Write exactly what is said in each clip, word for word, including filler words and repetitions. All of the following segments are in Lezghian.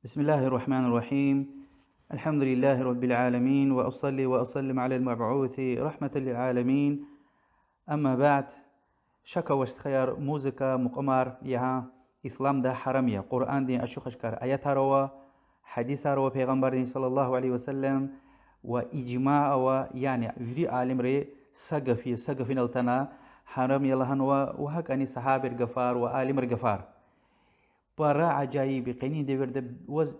بسم الله الرحمن الرحيم. الحمد لله رب العالمين، وأصلي وأسلم على المبعوث رحمة للعالمين. أما بعد. Шак авач, стхаяр, музыка, мукьвамар я гьа исламда гьарам я. Къуръандин ачух-ашкара аятар ава, гьадисар ава Пайгъамбардин صلى الله عليه وسلم, ва ижма ава, яни вири алимри са гафи, са гафунал атана, гьарам я лагьанва, ва гьакӀани сагьабийрин гафар ва алимрин гафар. Пара ажайиб я къенин девирда ваз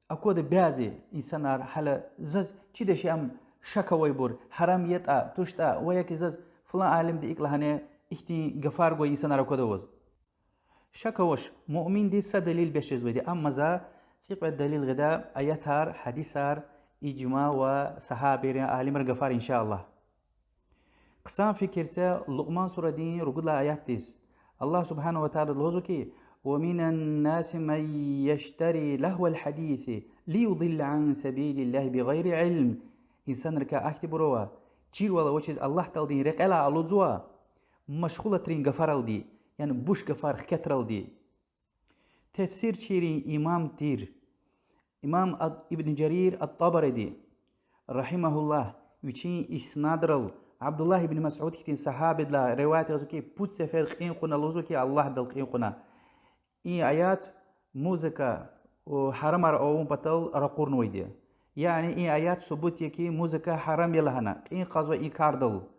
аквада бязи инсанар, гьала заз чидач ам, шак авайбур, гьарам ятӀа, туштӀа, ва я ки заз флан алимди икӀ лагьана, ихьтин гафар гвай инсанар аквада ваз. Шак авач, муъминдиз са далил бес жезвайди, амма за цӀикьвед далил гъида: аятар, гьадисар, ижма ва сагьабийрин, алимрин гафар, إن شاء الله. Хъсан фикир це Лукьман сурадин ругуд лагьай аятдиз. Аллагь سبحانه وتعالى лугьузва ки: ومن الناس من يشتري لهو الحديث ليضل عن سبيل الله بغير علم. Инсанрикай ахьтинбур ава, чирвал авачиз Аллагь Тааладин рекьелай алудзава машгъулатрин гафаралди, яни буш гафар хкетралди. Тефсирчийрин имам тир имам Ибн Жарир ат-ТӀабариди, رحمه الله, вичин иснадрал Абдуллагь ибн Масуд хьтин сагьабидилай риваят ийизва ки, пуд сефер кьин кьуна, лугьузва ки, Аллагьдал кьин кьуна, и аят музыка гьарамар авун патал ракъурнавайди я. Яни и аят субут я ки, музыка гьарам я лагьана, кьин кьазва и кардал.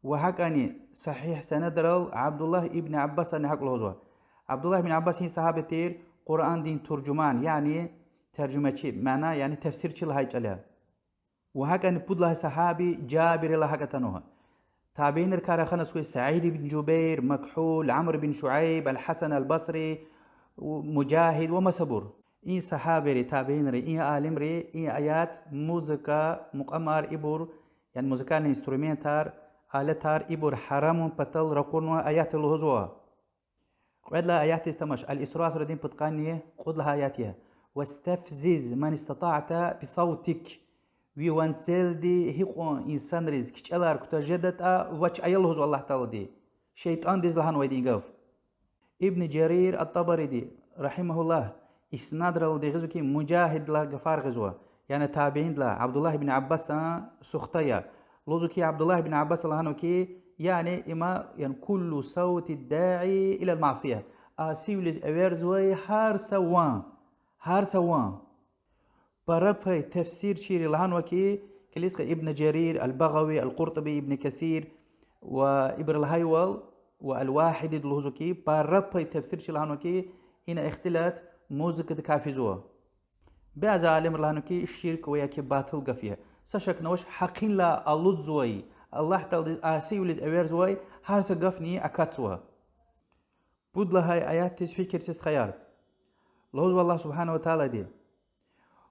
Ва гьакӀани сагьигь санадрал Абдуллагь ибн Аббасани гьакӀ лугьузва. Абдуллагь ибн Аббас гьи сагьаби тир? Къуръандин туржуман, яни таржумачи, мана, яни тефсирчи лагьай чӀал я. Ва гьакӀани пуд лагьай сагьаби Жабирилай гьакӀ атанва. Табиинрикай рахана хьуй Саид ибн Жубайр, Макгьул, Амр ибн Шуайб, ал-Гьасан ал-Басри, Мужагьид ва масабур. И сагьабийри, табиинри, и алимри и аят музыка, мукьвамар ибур, яни музыкальный инструментар, алатар ибур гьарамун патал ракъурнавай аят я лугьузва. Кьвед лагьай аятдиз тамаш, Ал-Исра сурадин пудкъанни кьуд лагьай аят я: واستفزز من استطعت بصوتك. Ви ванцелди гьикьван инсанриз кичӀелар кутаз жедатӀа, вач ая лугьузва Аллагь Таалади. ШейтӀандиз лагьанвайди я и гаф. Ибн Жарир ат-ТӀабариди, رحمه الله, иснадралди гъизва ки, Мужагьидилай гафар гъизва, яни табииндилай, Абдуллагь ибн Аббасан сухта я. Лугьузва ки, Абдуллагь ибн Аббаса лагьанва ки, яни има, яни كل صوت داع إلى المعصية. Асивилиз эверзавай гьар са ван, гьар са ван. Пара пай тефсирчийри лагьанва ки, килиска Ибн Жарир, Ал-Багъави, Ал-Къуртуби, Ибн Касир ва ибуру лагьайвал, ва Ал-Вагьидиди лугьузва ки, пара пай тефсирчийри лагьанва ки, ина ихтилат музыкадикай физва. Бязи алимри лагьанва ки, ширк ва я ки батул гаф я. Са шакни авач, гьакъинлай алудзавай, Аллагь Тааладиз асивилиз эверзавай гьар са гафни акатзава. Пуд лагьай аятдиз фикир це, стхаяр. Лугьузва Аллагь سبحانه وتعالىди: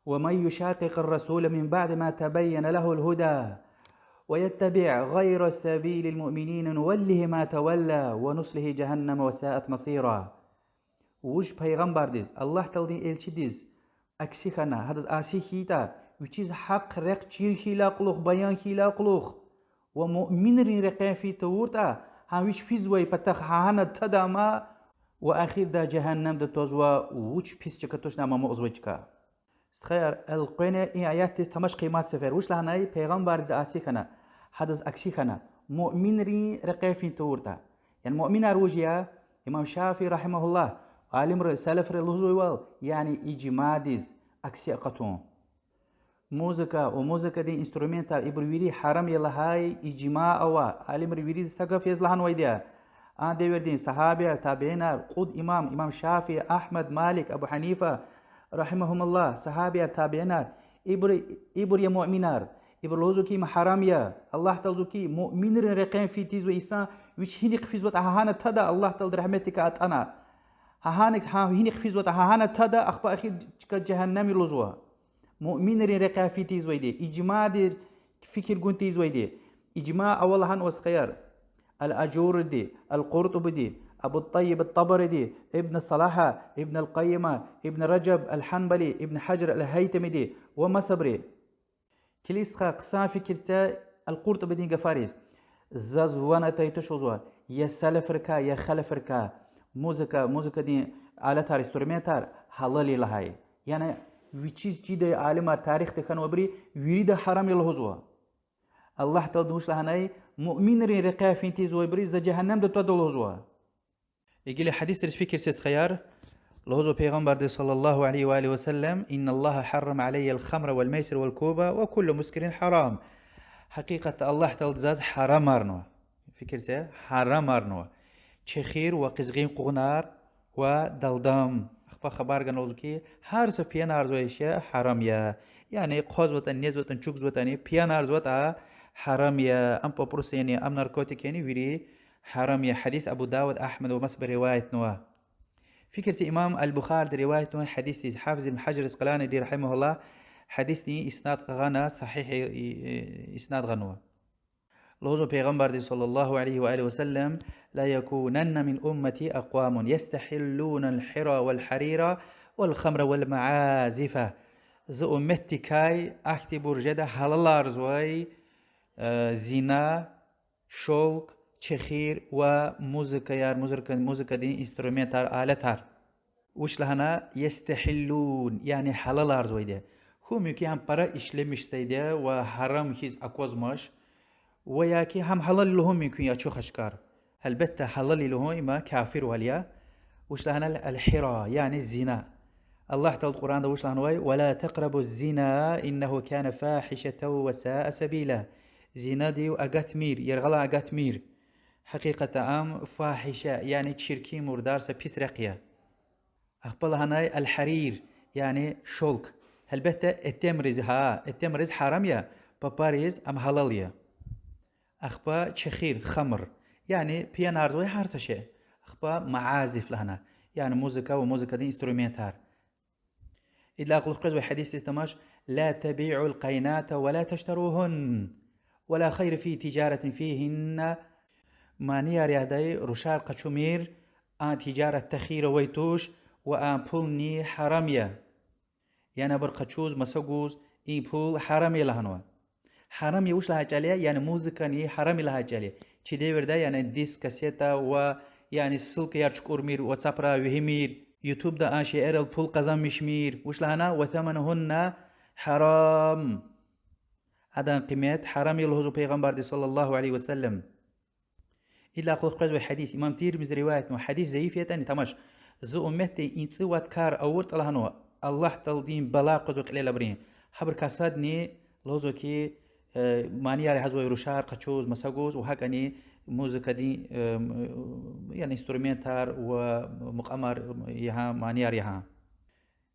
ومن يشاقق الرسول من بعد ما تبين له الهدى ويتبع غير سبيل المؤمنين نوله ما تولى ونصله جهنم وساءت مصيرا. Вуч пайгъамбардиз, Аллагь Тааладин элчидиз акси хьана, гьадаз аси хьайитӀа, вичиз гьахъ рехъ чир хьайидалай кьулухъ, баян хьайидалай кьулухъ, ва муъминрин рекьяй фин тавуртӀа, гьам вич физвай патахъ гьагьана тада ама, ва эхирда жегьеннемда твазва, вуч пис чка тушни ам амукьзавай чка. Стхаяр, элкъвена и аятдиз тамаш къимет сефер. Вуч лагьанай? Пайгъамбардиз аси хьана, гьадаз акси хьана, муъминрин рекьяй фин тавуртӀа. Яни муъминар вуж я? Имам Шафии رحمه الله, алимри, салафри лугьузвайвал, яни ижмадиз акси акъатун. Музыка ва музыкадин инструментар, ибур вири гьарам я лагьай ижма ава, алимри вирида са гаф яз лагьанвайди я. А девирдин сагьабияр, табиинар, кьуд имам, имам Шафии, Агьмад, Малик, Абу Гьанифа, رحمهم الله, сагьабияр, табиинар, ибур, ибур я муъминар. Ибур лугьузва ки, им гьарам я. Аллагь Таала лугьузва ки, муъминрин рекьяй фин тийизвай инсан, вич гьинихъ физватӀа гьагьана тада, Аллагь Таалади рагьметдикай атӀана. Гьагьана, гьа гьинихъ физватӀа гьагьана тада, ахпа эхир чка жегьеннем я лугьузва. Муъминрин рекьяй фин тийизвайди, ижмади фикир гун тийизвайди. Ижма ава лагьанва, стхаяр, Ал-Ажуриди, Ал-Къуртубиди, Абу Тайиб ат-Табариди, Ибн Салагьа, Ибн ал-Къайима, Ибн Ражаб ал-Гьанбали, Ибн Гьажар ал-Гьайтамиди ва масабри. Килиг, стха, хъсан фикир це Ал-Къуртубидин гафариз. Заз ван атай туш лугьузва, я салафрикай, я халафрикай музыка, музыкадин алатар, инструментар гьалал я лагьай. Яни Вичиз чидай алимар, тарихда хьанвайбуру, вирида гьарам я лугьузва. Аллагь Таалади вуч лагьанай: муъминрин рекьяй фин тийизвайбуруз за жегьеннемда твада лугьузва. Гила гьадисриз фикир це, стхаяр. Лугьузва Пайгъамбарди صلى الله عليه وآله وسلم: إن الله حرم علي الخمر والميسر والكوبة وكل مسكر حرام. Гьакъикъатда Аллагь Таалади заз гьарамарнава. Фикир це, гьарамарнава чехир ва къизгъин къугъунар ва далдам. Ахпа хабар гана лугьузва хьи, гьар са пиянарзавай шей гьарам я. Яни хъвазватӀани, незватӀани, чугвазватӀани, пиянарзаватӀа гьарам я. Ам папӀрус яни, ам наркотик яни, вири гьарам я. Гьадис Абу Давуд, Агьмад ва масабуру риваятнава. Фикир це, имам Аль-Бухариди риваятнавай гьадисдиз, Гьафиз ибн Гьажар Аскъаланиди, رحمه الله, гьадисдин иснад къагъана, сагьигь, э, иснад гъанва. Лугьузва Пайгъамбарди صلى الله عليه وآله وسلم: ليكونن من أمتي أقوام يستحلون الحرى والحرير والخمر والمعازف. Зи умметдикай ахьтинбур жеда гьалаларзавай, э, зина, шёлк, чехир ва музыкаяр, музыка-, музыкадин инструментар, алатар. Вуч лагьана يستحلون, яни гьалаларзавайди я. Хьун мумкин я гьам пара ишлемишзавайди я ва гьарам хьиз аквазмач. Ва я ки гьам гьалал я лугьун мумкин я ачух-ашкар. Гьелбетда, гьалал я лугьун има кафирвал я. Вуч лагьана الحرى, яни зина. Аллагь Таалади Къуръанда вуч лагьанвай: ولا تقربوا الزنا إنه كان فاحشة وساء سبيلا. Зинадив агатмир, яргъалай агатмир. Гьакъикъатда ам фагьиша, яни чиркин, мурдар са пис рехъ я. Ахпа лагьанай الحرير, яни шёлк. Гьелбетда, итимриз, гьа, итимриз гьарам я, папариз ам гьалал я. Ахпа чехир, хамр, яни пиянарзавай гьар са шей. Ахпа معازف лагьана, яни музыка ва музыкадин инструментар. Идалай кьулухъ къвезвай гьадисдиз тамаш: لا تبيعوا القينات ولا تشتروهن ولا خير في تجارة فيهن. Манияр ягъдай рушар къачумир, а тижарат тахир авай туш ва а пулни гьарам я. Яни абур къачуз, маса гуз, и пул гьарам я лагьанва. Гьарам я вуч лагьай чӀал я, яни музыкани гьарам я лагьай чӀал я. Чи девирда, яни диск, кассета ва, яни ссылкаяр чукӀурмир, WhatsApp-ра вегьимир, YouTube-да а шейэрал пул къазанмишмир, вуч лагьана: وثمنهن حرام. Адан къимет гьарам я лугьузва Пайгъамбарди صلى الله عليه وسلم. Идалай кьулухъ къвезвай гьадис, имам Тирмизи риваятнава, гьадис зайиф ятӀани тамаш. Зи умметдин и цӀувад кар авуртӀа лагьанва, Аллагь Тааладин бала къвезва кьилел абурун. Гьабурукай садни лугьузва хьи, э, манияр ягъазвай рушар къачуз, маса гуз, ва гьакӀани музыкадин, э, м, яни инструментар ва мукьамар ягъан, манияр ягъан.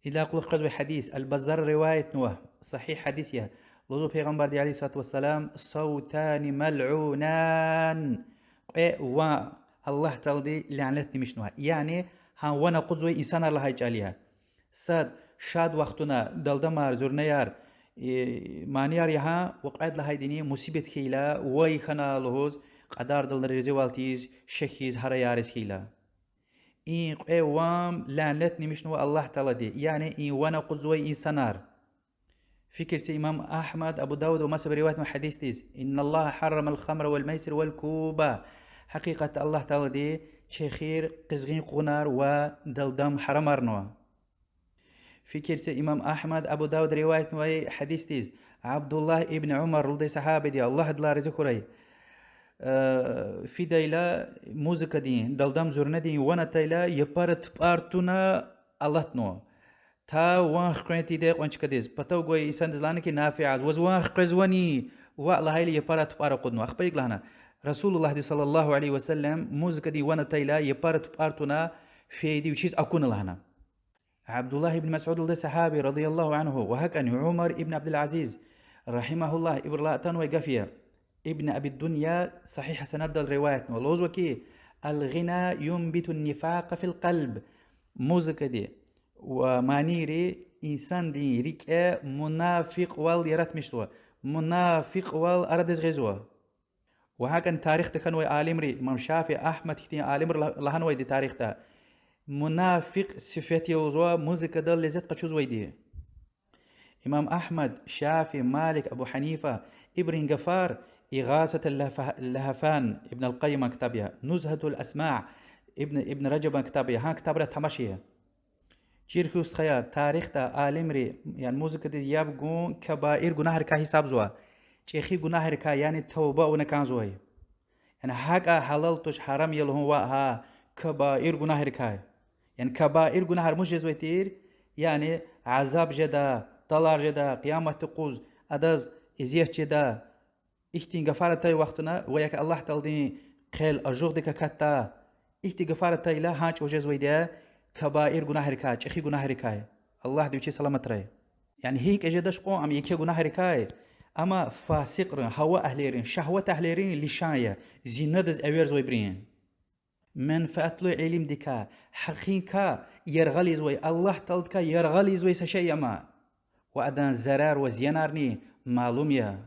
Идалай кьулухъ къвезвай гьадис, Аль-Баззар риваятнава, сагьигь гьадис я. Лугьузва Пайгъамбарди عليه الصلاة والسلام: صوتان ملعونان. Кьве ван Аллагь Таалади лянетламишнава. Яни гьа ван акъудзавай инсанар лагьай чӀал я. Сад шад вахтунда далдамар, зурнаяр, э, манияр ягъан ва кьвед лагьайдини мусибат хьайила, вай хьана лугьуз, кьадардал разивал тийиз, шехьиз, гьарариз хьайила. И кьве ван лянетламишнава Аллагь Таалади, яни и ван акъудзавай инсанар. Фикир це имам Агьмад, Абу Давуда ва масабуру риваятнавай гьадисдиз: إن الله حرم الخمر والميسر والكوبة. Гьакъикъатда Аллагь Таалади чехир, къизгъин къугъунар ва далдам гьарамарнава. Фикир це имам Агьмад, Абу Давуда риваятнавай гьадисдиз, Абдуллагь ибн Умар, лугьудай сагьабиди, Аллагь адалай рази хьурай, э, фидайла, музыкадин, далдам, зурнадин ван атайла, япара тупӀар туна алатнава. Та ван хквен тийидай кьван чкадиз, патав гвай инсандиз лагьана хьи, Нафиаз, ваз ван хквезвани? Ваъ лагьайла, япара тупӀар акъуднава. Ахпа икӀ лагьана: Расулуллагьди صلى الله عليه وسلم музыкадин ван атайла, япара тупӀар туна, фейиди вичиз акуна лагьана. Абдуллагь ибн Масуд, лугьудай сагьаби, رضي الله عنه, ва гьакӀани Умар ибн Абдулазиз, رحمه الله, ибурулай атанвай гаф я. Ибн Аби Дуня сагьигь санаддал риваятнава, лугьузва хьи: الغناء ينبت النفاق في القلب. Музыкади ва манийри инсандин рикӀе мунафикьвал яратмишзава, мунафикьвал арадиз гъизва. Ва гьакӀани тарихда хьанвай алимри, имам Шафии, Агьмад хьтин алимри ла-, лагьанвайди тарихда: мунафикь сифет я лугьузва музыкадал лезет къачузвайди. Имам Агьмад, Шафии, Малик, Абу Гьанифа, ибурун гафар إغاثة اللهف-، اللهفان, Ибн аль-Къаййима ктаб я, نزهة الأسماع, Ибн, Ибн Ражаба ктаб я, гьа ктабра тамаш ая. Чир хьуй, стхаяр, тарихда алимри, яни музыкадиз яб гун кабаир гунагьрикай гьисабзава. ЧӀехи гунагьрикай, яни тавба авуна кӀанзавай. Яни гьакӀа гьалал туш, гьарам я лугьун ваъ, гьа кабаир гунагьрикай. Яни кабаир гунагьар мус жезвай тир? Яни азаб жеда, тӀалар жеда, къияматдин юкъуз адаз эзият жеда. Ихьтин гафар атай вахтунда ва я Аллагь Тааладин хъел ажугъдик акатда. Ихьтин гафар атайла гьа чӀавуз жезвайди я кабаир гунагьрикай, чӀехи гунагьрикай. Аллагьди вичи саламатрай. Яни гьикӀ жедач кьван ам еке гунагьрикай, амма фасикьрин, гьава агьлийрин, шагьват агьлийрин лишан я, зинадиз эверзавайбурун. Менфятлу илимдикай, гьакъикай яргъал ийизвай, Аллагь Тааладикай яргъал ийизвай са шей я ам. Ва адан зарар ва зиянарни малум я.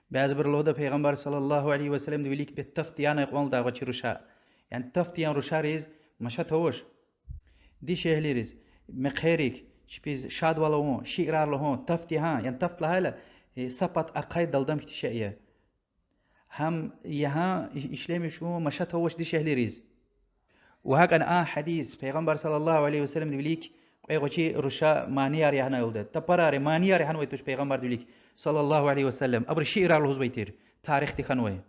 Бязибуру лугьуда, Пайгъамбар صلى الله عليه وسلمдин вилик бес таф тияна кьван лугьуда гъвечӀи руша. Яни таф тиян рушариз машат авач. Дишегьлийриз, мехъерик, чпиз шадвал авун, шиирар лугьун, таф тегьан, яни таф лагьайла, э, са пад ахъайдалди ам хьтин шей я. Гьам ягьан и-, ишлемишун машат авач дишегьлийриз. Ва гьакӀни а гьадис, Пайгъамбар صلى الله عليه وسلمдин вилик кьве гъвечӀи руша манияр ягьанай лугьуда. Тапарари манияр ягьанвай туш Пайгъамбардин вилик صلى الله عليه وسلم. Абуру шиирар лугьузвай тир, тарихда хьанвай.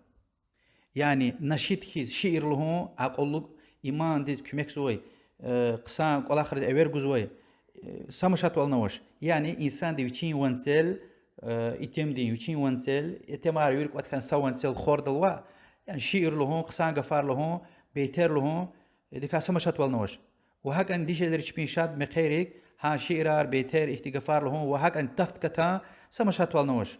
Яни нашид хьиз шиир лугьун акьуллу, имандиз куьмекзавай, э, хъсан кӀвалахриз эвер гузвай, э, са машатвални авач. Яни инсанди вичин ванцел, э, итимдин вичин ванцел, итимар вири кӀватӀ хьана са ванцел хурдалди ваъ, яни шиир лугьун, хъсан гафар лугьун, бейтер лугьун, идакай са машатвални авач. Ва гьакӀни дишегьлийри чпин шад мехъерик гьа шиирар, бейтер, ихьтин гафар лугьун ва гьакӀни таф гатун са машатвални авач.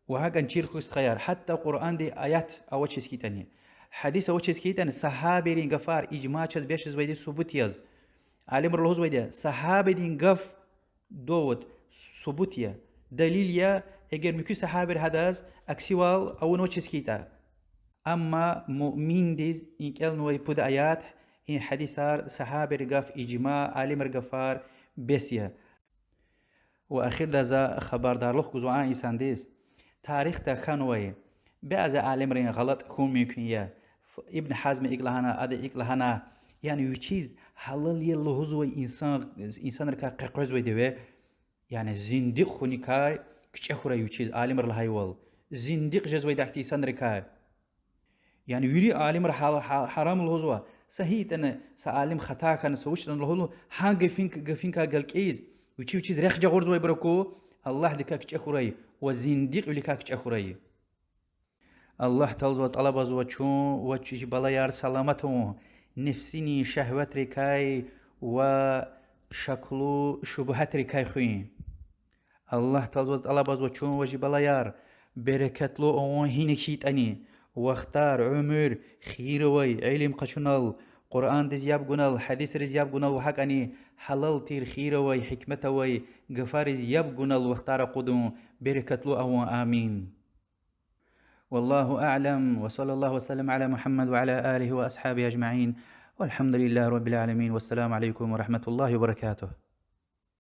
Ва гьакӀни чир хьуй, стхаяр, гьатта Къуръандин аят авачиз хьайитӀани, гьадис авачиз хьайитӀани, сагьабийрин гафар ижма чаз бес жезвайди субут яз. Алимри лугьузвайди я, сагьабидин гаф довод, субут я, далил я, эгер муькуь сагьабийри гьадаз аксивал авунвачиз хьайитӀа. Амма муъминдиз и кӀелнавай пуд аят, и гьадисар, сагьабийрин гаф, ижма, алимрин гафар бес я. Ва эхирда за хабардарлух гузва а инсандиз: тарихда хьанвай бязи алимрин гъалатӀ хьун мумкин я. Ф-, Ибн Гьазми икӀ лагьана, ада икӀ лагьана, яни вичиз гьалал я лугьузвай инсан, инсанрикай къекъвезвайди я, яни зиндикь хьуникай кичӀе хьурай вичиз, алимри лагьайвал, зиндикь жезвайди ахьтин инсанрикай. Яни вири алимри гьа-, гьа-, гьарам лугьузва, са гьикӀ ятӀани са алим хата хьана, са вуч ятӀани лугьуз, гьа гафин-, гафуникай галкӀиз, вичи вичиз рехъ жагъурзавайбур аку, Аллагьдикай кичӀе хьурай ва зиндикьвиликай кичӀе хьурай. Аллагь Тааладивай тӀалабзава чун ва чи балаяр саламат авун нефсинин шагьватрикай ва шаклу шубгьатрикай хуьн. Аллагь Тааладивай тӀалабзава чун ва чи балаяр берекатлу авун гьина хьайитӀани, вахтар, уьмуьр хийир авай илим къачунал, Къуръандиз яб гунал, гьадисриз яб гунал ва гьакӀни гьалал тир хийир авай, гьикмет авай гафариз яб гунал вахтар акъудун, берекатлу авун. Амин. والله أعلم، وصلى الله وسلم على محمد وعلى آله وأصحابه أجمعين، والحمد لله رب العالمين، والسلام عليكم ورحمة الله وبركاته.